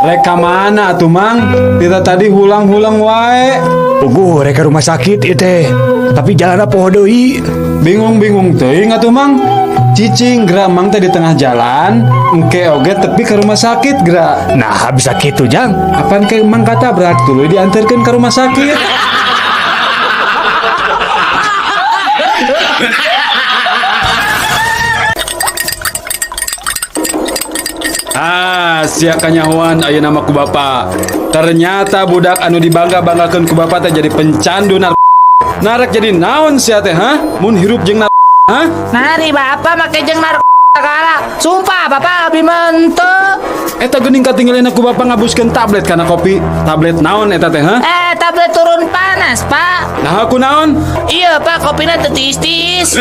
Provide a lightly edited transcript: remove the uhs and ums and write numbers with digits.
Rek ka mana atuh, Mang? Kita tadi hulang-hulang wae. Puguh rek ka rumah sakit ieu teh. Tapi jalanna poho deui. Bingung-bingung teuing atuh, Mang. Cicing geura Mang teh di tengah jalan, engke oge tepi ke rumah sakit geura. Nah, bisa kitu, Jang. Apan ke Mang katabrak tuluy diantarkeun ke rumah sakit. Ah, sia kanyahoan ayeuna mah ku bapa. Ternyata budak anu dibangga-banggakeun ku bapa teh jadi pencandu nar. Narek jadi naon sia teh, ha? Mun hirup jeung nar, ha? Nari bapak make jeung nar segala. Sumpah bapak lebih mente. Eta geuning katinggalina ku bapa ngabuskeun tablet kana kopi. Tablet naon eta teh, ha? Eh, tablet turun panas, Pak. Nah, aku naon? Iya, Pak, kopinya teu tiis-tiis.